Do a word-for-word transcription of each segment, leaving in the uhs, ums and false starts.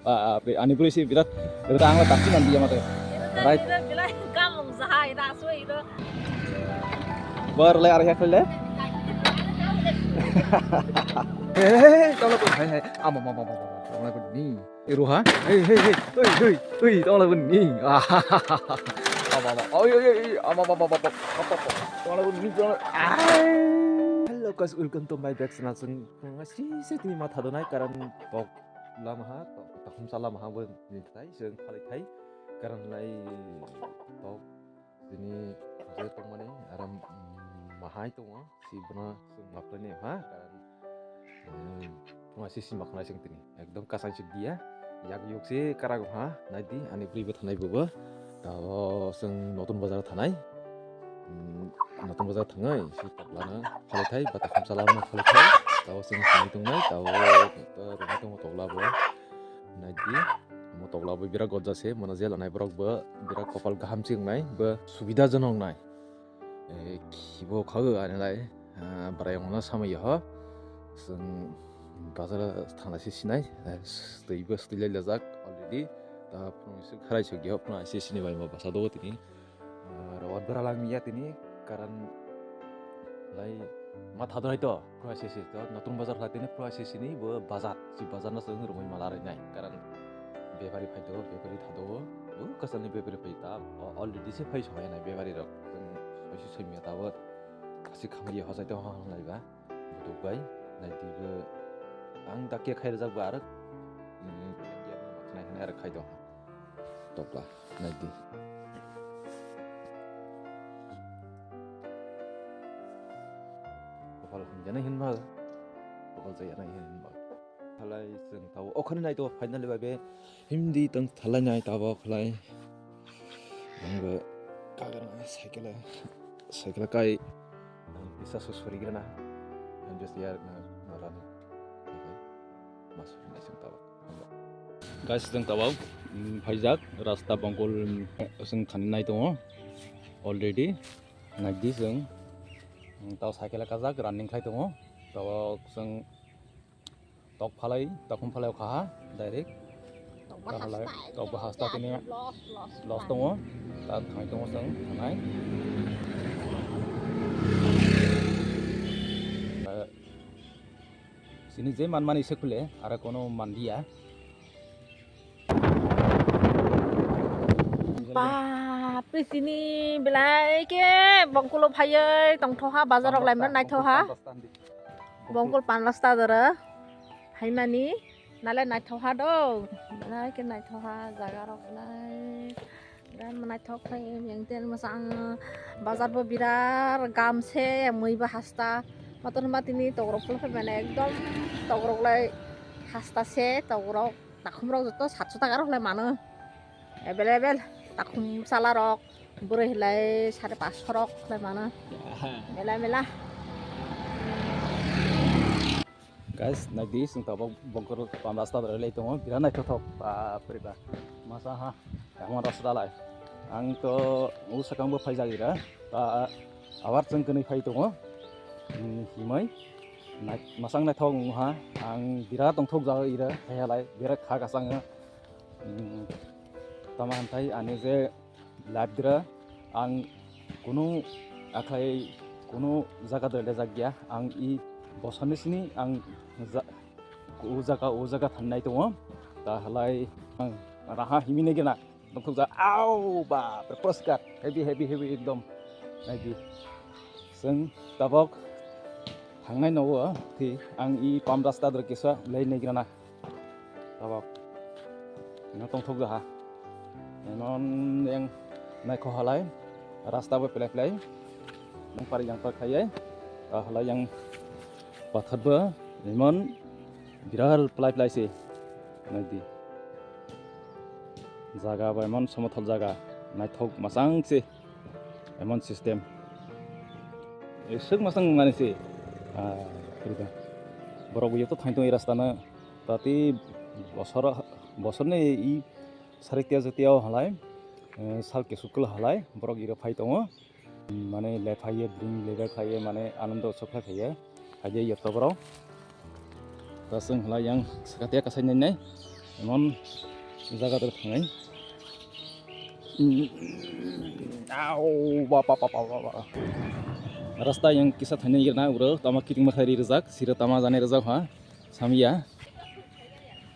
Ah, ah, ani bwrwi se birat, birat ang la takchi nang dia mate. Right. Iro bilai kamung jahai da sui iro. Bar le ar hek le. Hey, hey, hey, tong la pun, hey, hey, ama, ama, ama, ama, tong la pun ni. Iru ha? Hey, hey, hey, hey, hey, hey, tong la pun ni. Ama, ama, oi, oi, oi, ama, ama, ama, ama, ama, tong la pun ni, tong la. Hello guys, welcome to my back channel. Sing, sing, sing, tini ma thadonai karan tok. Lama ha, to-, takhumsa lama ha bo ni thai, se phalai thai, karan lai tok, sini je tongmani, aram, mm, mahai tongo, si bono se maplai ni ha, karan, mm, phunga si si maknai sing tini, ekdom kasai si dia, yak yuk si karag ha, nai di, ani bwrwi bo thanai bo bo, tao sing notun bazar thanai. Hmm, notun bazar thangai, si toklano phalai thai, bata khamsa lama phalai thai, tao sing sini tongnai, tao rwngwi tongo tokla bo. Nai di, omo tokla bo birat gojja se, mano je lanai borok bo birat kopal kaham se wngnai, bo subida jonok nai. Eh, khibo khago ani lai, ah, bwrwi wngno samai ho. Sing bazar thangna se sinai, eh, twi bo twi lai lajak already. Ta phung se kharai se gyo, phung se sini bai ma basa do tini. Ah, rawat bera lang ya tini, karan lai ma thadonai to, phura sesi to, notun bazar lai tini, phura sesi ni bo bazar, si bazar no sung rumui mala rai nai, karan bepari phai to, bepari thado, bo kasal ni bepari phai ta, o-, already se phai sonai nai bepari rok, sung soisi soimya ta bo, kasi khamri hosai to hon lai ba. Buduk bai, nai di bo. Ang dakya khai rwjak bo arok. Hmm, nai hwnwi arok khai tong. Tokla, nai di. Kopal hamjani hinma. Kopal jaya nai hinma. Halai chwng tao. Okhani nai to finally bai be. Hindi tong thalai nai tabo khlai. Ang bo kagra cycle, cycle kai. Ang bisa so sori grana. Ang just yar na, na rani. Okay. Mas sori nai sing tabo. Guys, sing tabo. Mm, phaijak rasta bongkol, mm, sing thani nai tongo. Already nai di sing. Mm, tao cycle kajak running khai tongo. Tabo sing Tok phalai, takhum phalai kha ha, direct. Tok ba Ta halai, hasta, tok ba hasta tini loss, loss, loss tongo. Ta thai tongo chwng, thanai. Eh, sini je manmani se khule, aro kono manliya. Bapre, chini belai ke bongkolo phaioi tongthoha, bazar rok laimano naithoha. Bongkol panlasta doro phaimani nale naithoha do, belai ke naithoha jaga rok belai, belai naithok khlai yang ten masang bazar bo birar gam se mui bo hasta motor ma tini tokrok phulukhe mane ekdom tokrok lai hasta se tokrok. Takhum rok joto satso taka rok lai mano. Available. Takhum sala rok. Bwrwi lai sare paso rok lai mano. Aha. Mela mela. Guys, nai di, sing tabok bongkor pam rasta dara lai tongo. Birat naithothok. Bapre ba. Masa ha. Emon rasta lai. Ang to u sakang bo phaijak ira. Ta abar chwng kwnwi phai tongo. Hmm, himai. Nai-, masang naithok wngha, ang birat tongthok jaga ira, kaiha lai, birat kha kasang, mm, tama hinthai ani je life dira, ang kunu akhai kunu jaga dra lejak ya, ang i bosor ni sini ang ja-, o jaga, o jaga thangnai tongo, ta halai ang raha himine gena. Tongthokjak, au, bapre, poriskar, heavy, heavy, heavy, ekdom. Nai di. Chwng tabok thangnai no o, thi, ang i pam rasta dra kisa lai nai grana. Tabok. Ino tongthokjak ha. Ino yang naikho halai, rasta bo pelai pelai. Yang pari yang pari khlaiwi. Ah, halai yang pathar bo, lemon. Birat plai plai se. Nai di. Jaga bai emon somothol jaga. Naithok masang se. Emon system. Eswk masang mani se. Ah, purba. Borok bo yato thaintong e rasta no. Tati bosor, bosor ni i sarik tiya jatiya halai. Eh, sal kesuk kela halai. Borok iro phai tongo. Mane lephaiye, bring level khaiye, mane anando sok khlai khaiye. Haje yotto borok. Ta chwng hwlai yang swkatiya kasai nai nai. Emon jaga tor thangai. Au, ba, ba, ba, ba, ba, ba. Rasta yang kisa thainai gana uro, tama kiting makhai ri rijak, sira tama jani rijak ha, samya.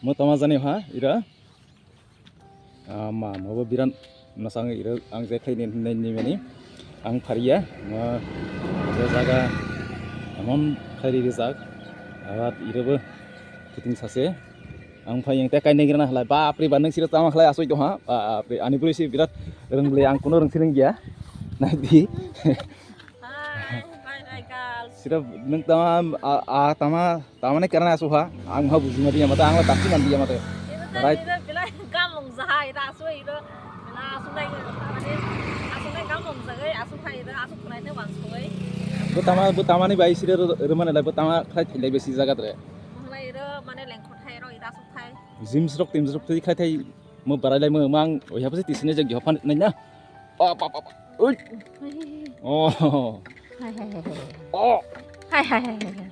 Mo tama jani ha, ira. Ah, ma, mo bo biran nasang ira, ang je khai ni, ni, ni mani. Ang phariya, mo, je jaga, emon khai ri rijak, abat ira bo kiting sase. Ang phai yang te kainai gana halai, bap re ba, nung sira tama halai asoi tong ha, bap re, ani bwrwi si birat rwng bwle, ang kuno rwng si rwng ya, nai di. Hi, hi, hi, girls. Sira nung tama, a, a, tama, tama ni karana asu ha, ang ha buji ma diya mata, ang la taksi man diya mata. Ito ta Right. Ito pila gamung jaha, ito asu ito, pila asu nai, tama ni, asu nai gamung jaga, asu khai ito, asu khulai te wan soi. Bo tama, bo tama ni bai sira ro-, romane lai, bo tama khlai thai lai besi jaga tre. Mung lai ito, mane lengkot hai ro, ito asu khai. Gym srok, tim srok thai khai thai, mo barai lai mo, mang, oya pasi tisine jag yopan nai na. Pa, pa, pa, pa. Oi. Oh. Hai, hai, hai, hai. Oh. Hai, hai, hai, hai, hai.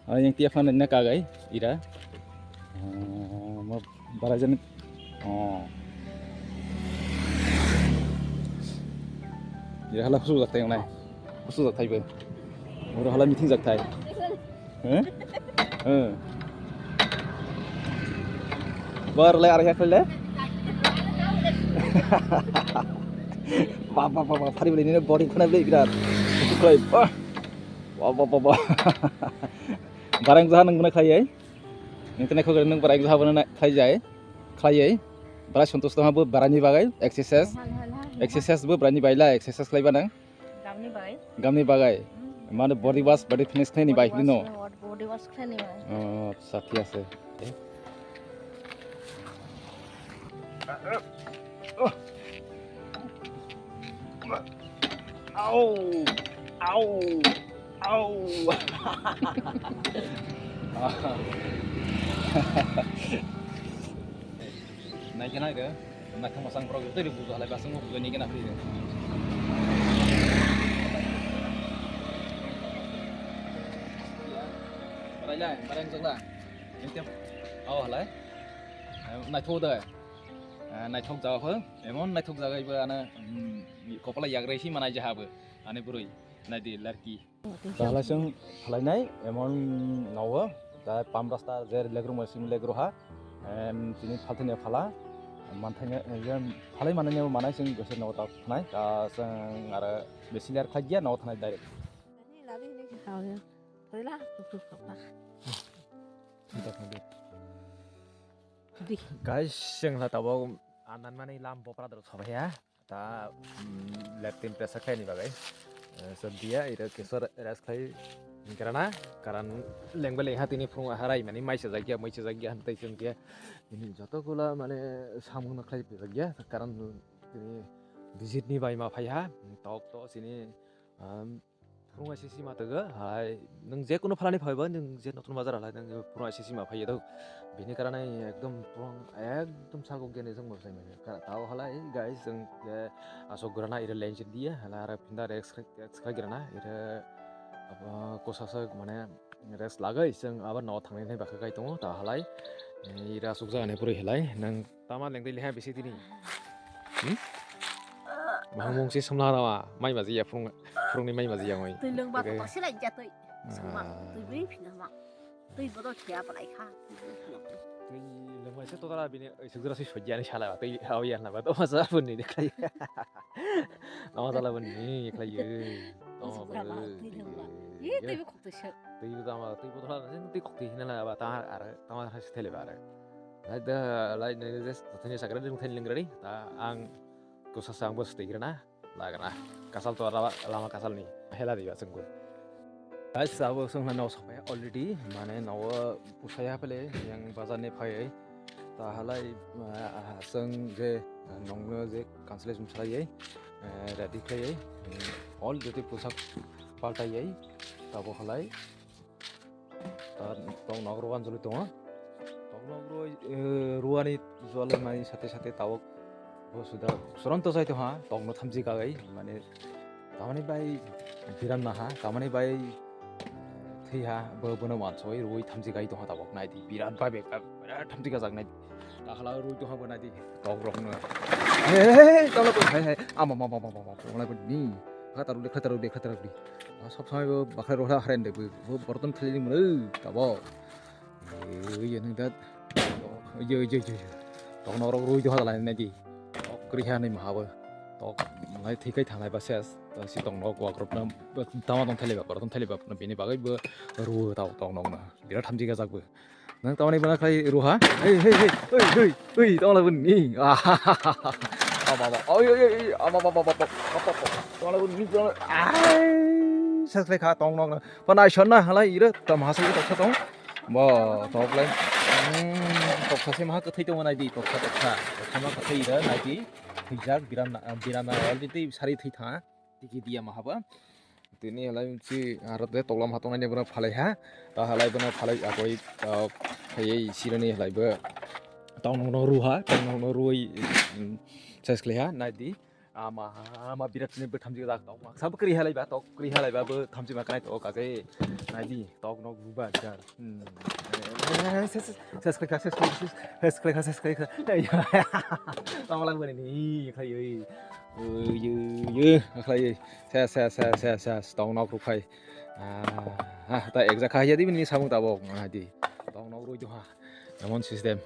Ah, yang tiap fan na kagai, ira. Ah, mo bara jan. Oh. Ira hala khusu jak thai nai. Khusu jak thai bo. Oro hala meeting jak thai. Hah? Eh. Bar le, arya khle. Ba, ba, ba, ba, phari beli ni body khuna beli gra. Khusu khlai. Ba. Ba, ba, ba, ba. Barang jaha nang guna khlai ai. Nang tene khogre nang barang jaha bana khlai jai. Khlai ai. Bara santosh tong ha bo barani bagai exercise. Hal, hal, hal, hal. Exercise bo barani baila exercise khlai banang. Gamni bagai. Gamni bagai. Hmm. Mane body wash, body fitness khlai ni bai, no? Body wash, body wash khlai ni bai. Oh, acha, thik ase. Au! Au! Au! Nai khe nai khe, naithok mwsang borok twi bujo halai basing bujo ni khe na phri. Barai lai, barai wngjakla. Nai khe, oh halai. Naithok da. Naithok jaga kho, emon naithok jaga ibo ano, mm, kopala yagrai si manai jaha bo. Ani bwrwi, nai di larki. Tahalai chwng phalai nai, emon nogo, ta pam rasta je legrung bai simi legro ha, em, tini phalthini phala, manthai, em, phalai manai nai manai chwng gosi nogo ta thanai, ta chwng aro besi ler khlai ya nogo thanai direct. Guys, chwng la tabok andan mani lam bopra doro sobai ya. Ta, mm, leptin pesa khaini bagwi. Eh, so dia ira keso re-, rest khlai grana, karan lengbe lengha tini phung harai mani mai sajak ya, mai sajak ya, hantai chwng ya. Ini joto kula mane samung na khlai pijak ya, karan tini visit ni bai ma phai ha, tok to sini, um, phung aisi sima tega, hai, nung je kunu phalani phai ba, nung je notun bazar halai, nung phung aisi sima phai ya dok. Bini karane ekdom phung, ekdom sago gene jong bo sai manya. Ka-, tao halai, guys, jong je asok grana ira lenjit dia, hala ara pinda rex, rex khai grana, ira, apa, kosa sa, mane, rex lagai, jong abar no thangnai nai bakha kai tongo, ta halai, ira asok jagani puri halai, nung Tama lengdai leha bisi tini. Hmm? Bahung mung si samla rawa, mai maji ya phung, phung ni mai maji ya ngoi. Twi lengba. Okay. Kotor silai ja twi. Suma, ah, twi bri phina ma. Twi bodo thia palai kha. Twi lengba se to tara bini, oi sugdra si sojani sala, twi hau ya na ba, to masa pun ni dekhai. Tama sala pun ni khlai ye. Tama sugdra ba, bari twi lengba. Ye, ye, twi bi khok twi se. Twi tama, twi bodo la, twi khok twi hina la ba, ta ar, tama ha si thele ba ar. Lai da, lai ne, je, thani sakra ding thani lingrani, ta ang kosa sa ang bos twi grana, la grana. Kasal to lama, lama kasal ni, hela di ba sengko. Guys, abo song na no sopai already, mane no pusaya pele, yang bazar ni phai, ta halai, ah, song je, nong no je, cancellation salai, eh, ready khai, eh, all jete poshak paltai, ta bo halai, Ta tong nok rw anjali tongo. Tong nok rw, eh, rwani jwlai mani sate sate tabuk bo suda suranto jai tongha, tong no thamchi kagai, mane tamani bai biran naha, tamani bai, eh, thwiha, bo bono wansoi rwi thamchi kai tongha tabuk, naidi birat bai bek, birat thamchi kajak naidi. Dakhala rwi tongha bo naidi. Tok rok no. Hey, hey, hey, tawla bo, hey, hey. Ama, ma, ma, ma, ma, ma, tawla bo ni. Khatar uli, khatar uli, khatar uli. Ah, sob samai bo bakhai rokha haren de bo. Bo borton thali ni mano, tabo. Ye, ye, nang dat. Ye, ye, ye, ye. Tok nok rok rwi tongha dalai naidi. Tok kriha ni maha bo. Tok lai thikai thanglai ba ses. Ta si tok nok wak rok na, tama tong thali ba, borton thali ba, bini bagwi bo rwi tau tok nok na. Birat hamjik gajak bo. Nang tamani bana khai ruha. Hey, hey, hey, hey, hey, hey, tong lagun ni. Ama, ama, oi, oi, oi, ama, ama, ama, ama, ama, ama, tong lagun ni, tong lagun. Ai, sas lekha tong nong. Panai sonna halai ira tam hasa ira toksa tong. Bo, tok lai. Hmm, toksa se maha kathai tong nai di, toksa, toksa. Toksa ma kathai ira nai di. Thwijak biram na, biram na, already sari thwi tha. Tiki dia maha ba. Tini halai si aro de toklam hatong nai bana phalai ha. Ta halai bana phalai akoi, ah, phaiye sirani halai ba. Tong nong no ruha, tong nong no ruwi, mm, ses khlai ha, nai di. Ama, ama birat ni bo thamchi dak tong. Sab kri halai ba, tok kri halai ba bo thamchi ma kanai tok kake. Nai di, tok nok ruba jar. Hmm. Eh, ses, ses, ses khlai kha, ses khlai kha, ses, ses khlai kha, ses khlai kha. Tong lang bani ni, khlai oi. Oi, oi, oi, khlai oi. Ses, ses, ses, ses, ses, tong nok rukhai. Ah, ah, ta ek jakha ya di bini samung tabok, ah, di. Tong nok rui ha. Emon system.